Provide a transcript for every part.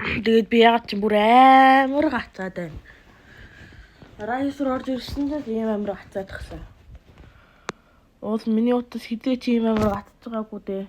Тэгээд би ягаад ч бүр амар гацаад байна. Райс руу орж ирсэн чинь ийм амар гацаадахсан. Уул миний утас хизээ чи ийм амар гацж байгаагүй дээ.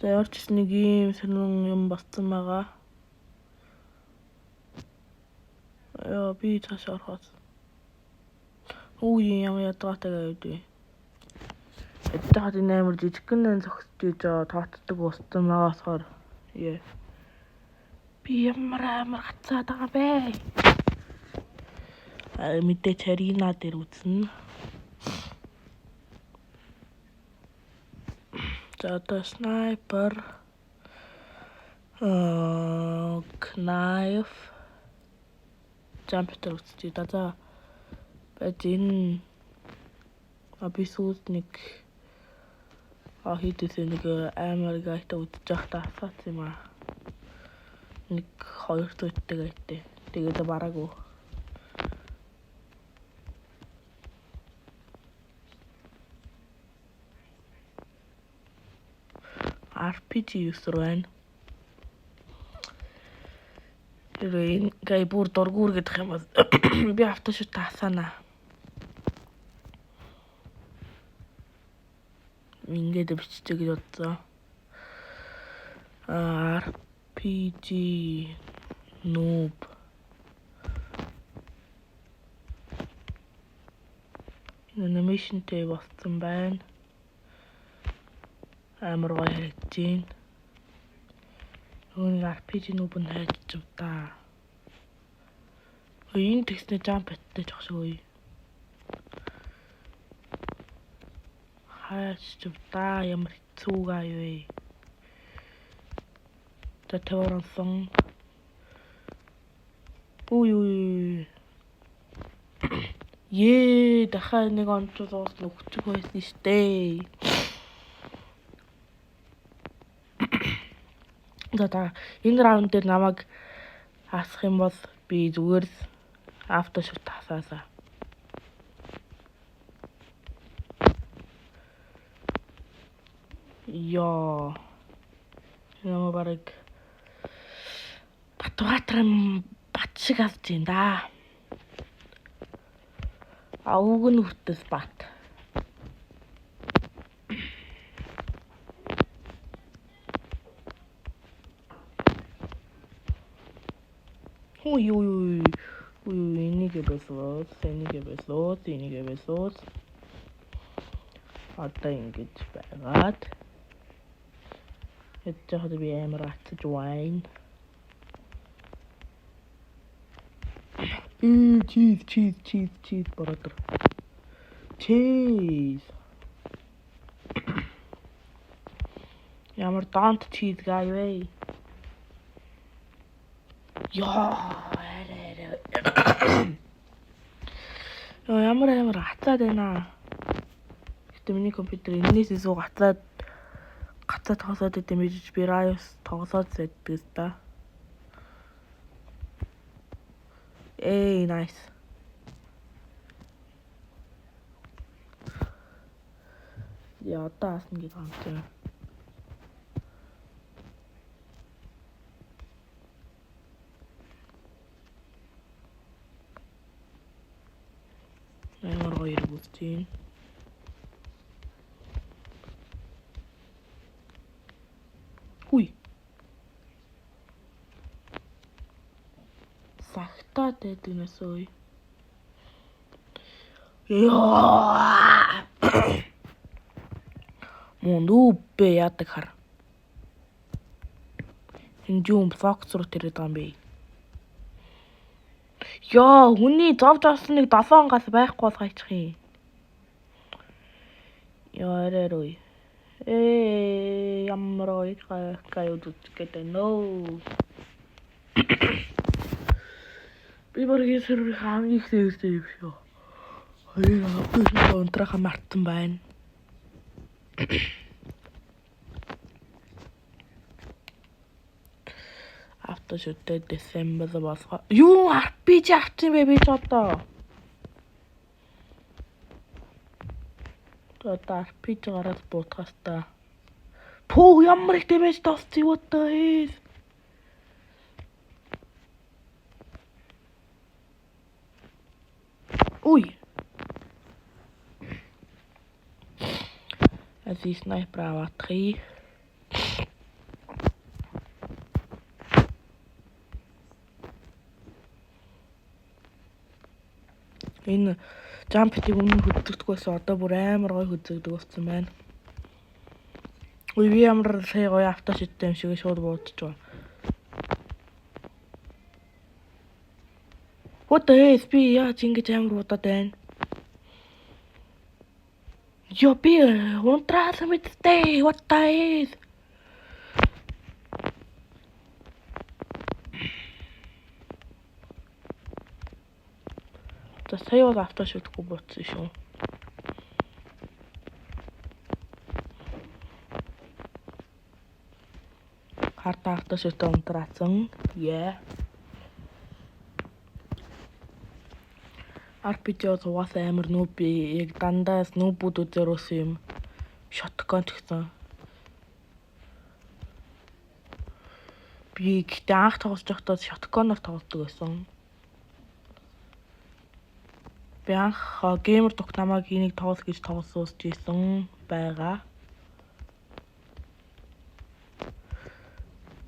За ямар ч нэг ийм сонин юм болсон байгаа. Яа би цааш орохоос. Үгүй ямар ядгаатай байд вэ? Эдгээр энэ амар жижигхэн зогсож иж тоотдог устсан байгаа болохоор яа. Би ямар амар гацаад байгаа бэ? Мэдээч арена дээр үзнэ. За одоо снайпер, knife, jumper үзчихье да. За байж энэ би сүүлд нэг хийдээсээ нэг амар гайтай үзэж байхдаа асаацсан юм аа. Нэг 2 зүйтэй гайтай. Тэгээд бараагүй. RPG user байна. Тэр энэ гай бүр дургуур гэдэг юм бол би автошут таасаана. Ингээд биччихье гэж бодсон. RPG noob. Animationтэй болсон байна. Амар гоё харагдаж байна. Нөгөө нэг RPG noob нь хайчив та. Энэ тэгснэ jump аттай жоох шиг үе. Хайчив та ямар хэцүү гай вэ. За таваарансан. Үу үу. Ее дахиад нэг онцол уус нүхчих байсан штэ. За та энэ раунд дээр намайг асах юм бол би зүгээр л автошут хасаасаа. Йоо. Намайг бараг Батбаатар бат шиг авч юм да. А үг нь хүртэл бат. Хүү юу юу юу энийг бэлсүүд, энийг бэлсүүд, энийг бэлсүүд. Одоо ингэж байгаад ядж хаад би амар гацж байна. Cheese, cheese, cheese, cheese, brother. Cheese. Ямар don't cheese guy вэ? Яа, арай арай. Яа, ямар амар гацаад байна. Гэтэ миний компьютер энэс илүү гацаад гацаа тоглоод идэм гэж би Riot тоглоод байдаг л да. Эй, nice. Яа, одоо асна гэж байгаа юм. Амар гоё эргүүлж байна. Хүй. Сагтаад байдаг нэс ой. Яа. Мөн нүбэ яадаг хар. Энэ юм блок руу тэрээд байгаа юм бэ? Яа, хүний зовж авсан нэг 7 гал байхгүй бол гайчих юм. Яа, арай руу. Ямар гоё гай үзэх гэдэг нөө. Би баргийн серверийн хамгийн их сервертэй юм шүү. Хоёр автобус унтраахаа мартсан байна. Автошүтээ December болгоо. Юу RPG авсан бэ би ч одоо. Одоо RPG гараад буутахаас та. Пүү, ямар их damage тооссон, what the hell? Үй. Ази снайпер аваатхий. Энэ jump pad-ийг өмнө хөдөлгдөг байсан. Одоо бүр амар гоё хөдөлгдөг болсон байна. Үй, би ямар сая гоё auto shoot-тэй юм шиг шууд буудчих байгаа. What the hell, би яаж ингэж амар будаад байна? Йо, би унтраасан мэдтэй. What the hell? За, сая бол auto shoot-гүй буутсан шүү. Хардаа auto shoot-тэй унтраасан. Yeah. RPG бол угаасаа амар noob, яг дандаа noob-үүд үзээрөөс юм shotgun ч гэсэн. Би гэхдээ анх тоглож байхдаа shotgun-оор тоглодог байсан. Би анх gamer дук намайг энийг тоглох гэж тоглосуусч исэн байгаа.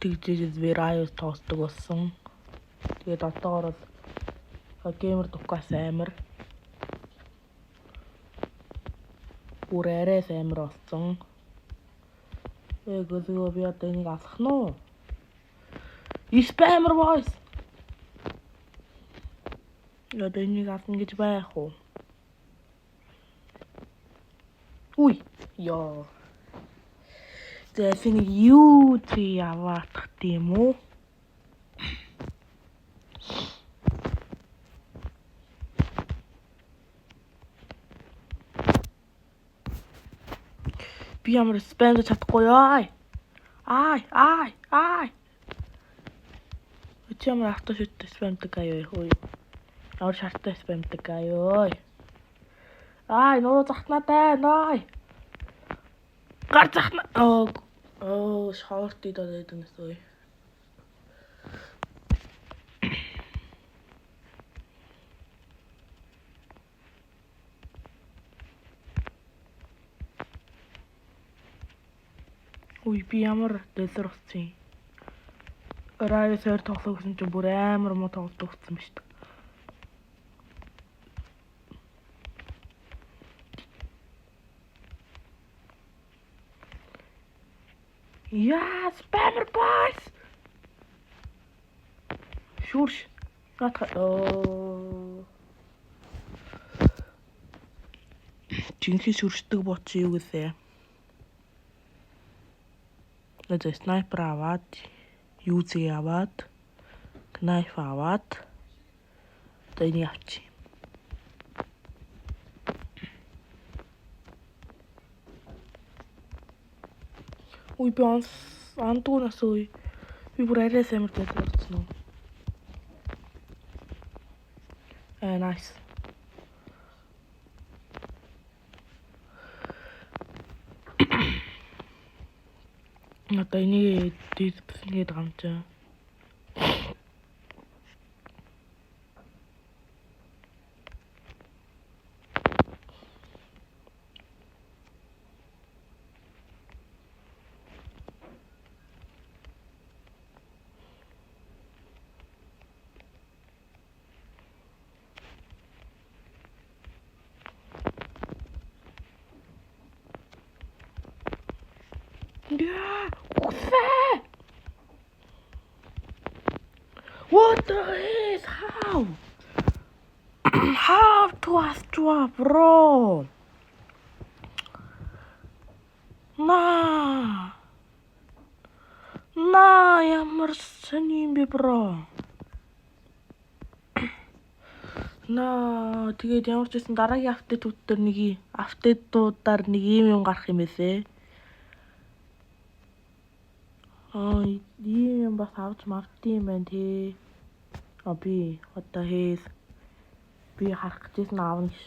Тэгжээж би Riot тоглодог болсон. Тэгээд одоогор бол gamer дукаас амар бүр арай амар болсон. Эгөө би одоо энийг алах нь уу? Spammer voice. Одоо энийг ална гэж байх уу? Уй, ёо. За, энийг юу чи яваатах тийм үү? Би ямар spam чадахгүй ёо. Ай, ай, ай. Чи ямар auto shoot spam-даг аюу хөөе. Ямар шарттай spam-даг аюу. Ай, нуруу захнаа даа, ной. Гар захна. Оо, оо, short идээд байдаг нэс ой. Үй, би ямар дэлэр болсон юм. Райс хоёр тоглох гэсэн чинь бүр амар муу тоглолт өгсөн ба шүү дээ. Яа, spammer boys. Шүрш. Наатах. Оо. Жинхэнэ шүршдэг бот чи юу гэлээ? За, снайпер аваад, Uzi аваад, knife аваад одоо энийг авчих. Үй, би онс андгүй нас үй. Би бүр арай амар дэлгэр болсон уу? Аа, nice. Одоо энийг дийдбэсгээд байгаа юм чинь. Яа, үхсэн. What the heck? How? How to ask, bro? На. На, ямар сони юм бэ, bro? На, тэгээд ямар ч байсан дараагийн update-үүд дээр нэг update-уудаар нэг ийм юм гарах юм байсээ. Аа, ийм юм бас авч мавдсан юм байна те. А, би what the hell, би харах гэжсэн аавна гэж.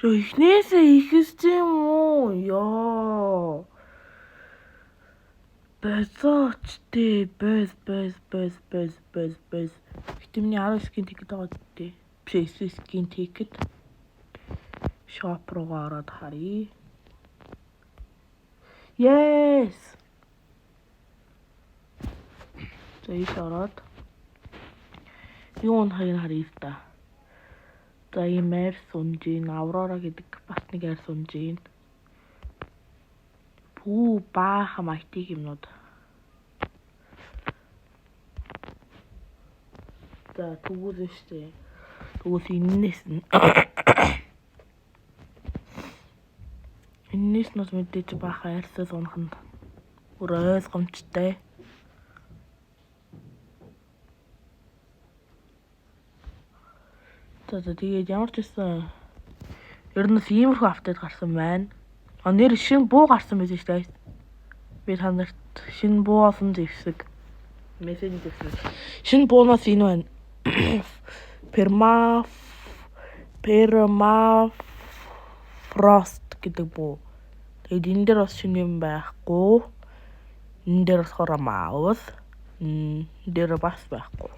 Йоо, эхнээсээ ихэлсэн юм уу? Йоо. Болооч дээ. Боз боз боз боз боз боз. Гэтэ миний 10 skin ticket байгаа дээ. Биш, 9 skin ticket. Shop руугаа ороод харъя. Yes. За, ийш ороод юу нахыг харъя л да. За, ийм арьс унжийн, Аврора гэдэг бас нэг арьс унжийн. Пүү, баахан mythic юмнууд. За, тэгвэл штэ. Тэгвэл энээс нь бас мэдээж баахан арьсаас унах нь бүр ойлгомжтой. За, тэгээд ямар ч байсан ер нь бас иймэрхүү update гарсан байна. А, нэр шинэ буу гарсан байсан шүү дээ. Би та нарт шинэ буу олсон зэвсэг мессеж зэвсэг. Шинэ буунаас энэ байна. Permafrost гэдэг буу. Тэгээд энэ дээр бас шинэ юм байхгүй. Энэ дээр болохоор mouse. Энэ дээр бас байхгүй.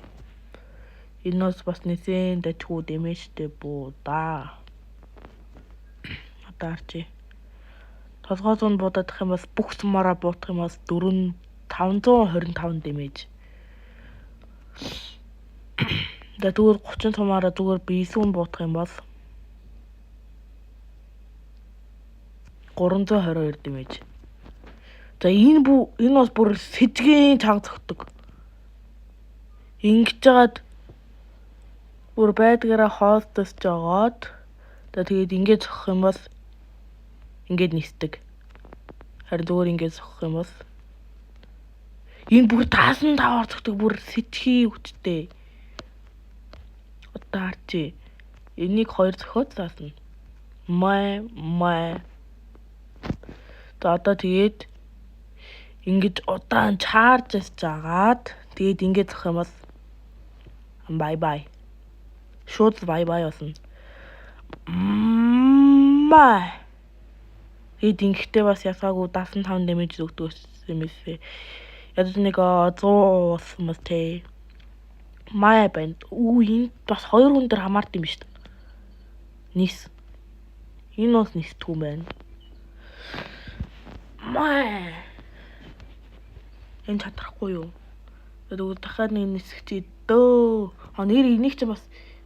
Энэ бас бас нэлээд дажгүй damage тэй буу да. Одоо арчи. Толгой зүүн буудах юм бас бүх сумаараа буудах юм бас 4 525 damage. За, тэгвэл 30 сумаараа зүгээр биесүүн буудах юм бол 322 damage. За, энэ бүү, энэ бас бүр сэжгийн чанга зөгтөг. Ингэж жагаад бүр байдгаараа хоолтосч жагаад, за, тэгээд ингэж зохих юм бол ингээд нисдэг. Харин зүгээр ингээд зохих юм бол энэ бүр 75-аар зөгтөг, бүр сэжхий хүчтэй. Одоо харчи. Энийг хоёр зөхиод заасна. Май май. За, одоо тэгээд ингэж удаан charge аж жагаад тэгээд ингэж зөх юм бол bye bye. Шууд bye bye болно. Май. Тэгээд ингэхдээ бас ялгаагүй 75 damage өгдөг юм билээ. Ядаж нэг 100 болсон бас те. Мая байна. Үү, энэ бас хоёр хүн дээр хамаард юм биш үү? Нис. Энэ бас нисдэггүй юм байна. Май. Энэ чадрахгүй юу? Тэгээд дахиад нэг нисгчээ дөө. А, нэр энийг чи бас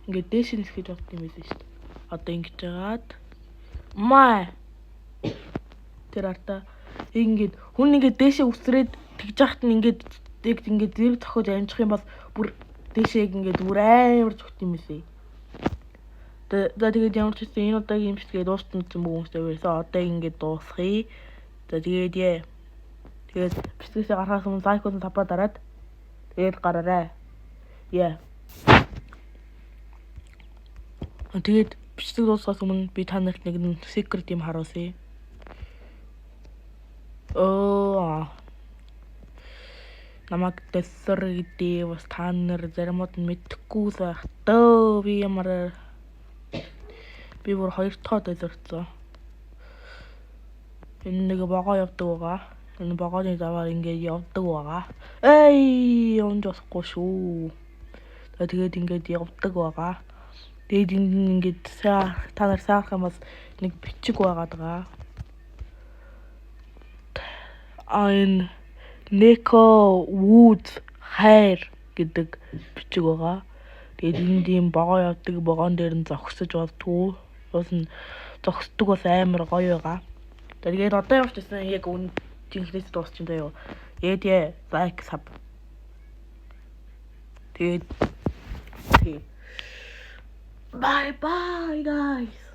ингээд дээш нисгэж болд юм билээ шүү дээ. Одоо ингэж жагаад май. Тэр арта ингээд хүн ингээд дээшээ үсрээд тэгж яхад нь ингээд яг ингээд зэрэг зохиож амжих юм бол бүр дээшээ яг ингээд бүр амар зүгт юм билээ. За, тэгээд ямар ч гэсэн энэ удаагийн имчилгээ дуустсан юм хүмүүстэй байсан. Одоо ингээд дуусгая. За, тэгээд яа. Тэгээд бичлэгээсээ гарахаас өмнө like болон sub аа дараад тэгээд гараарай. Яа. Тэгээд бичлэг дуусгаас өмнө би та нарт нэг secret юм харуулъя. Оо. Намайг Дэсэр гэдэг бас та нар заримуд нь мэдэхгүй л байх дөө. Би ямар би бүр хоёр дахь дэлгэрсэн. Энэ нэг вогоо явдаг байгаа. Энэ вогооны заваар ингээд явдаг байгаа. Эй, явж болохгүй шүү. Тэгээд ингээд явдаг байгаа. Тэгээд энд ингээд та нар саарах юм бол нэг бичиг байгаа даа. А, энэ Neko Wood хайр гэдэг бичиг байгаа. Тэгээд энд ийм вогоо явдаг, вогоон дээр нь зогсож болдгоо. Уус нь зогсдог, бас амар гоё байгаа. Тэгээд одоо ямар ч байсан яг үн жинхнээс дуусчин заяа. Тэгээд яа, like, sub. Тэгээд тий. Bye bye, guys.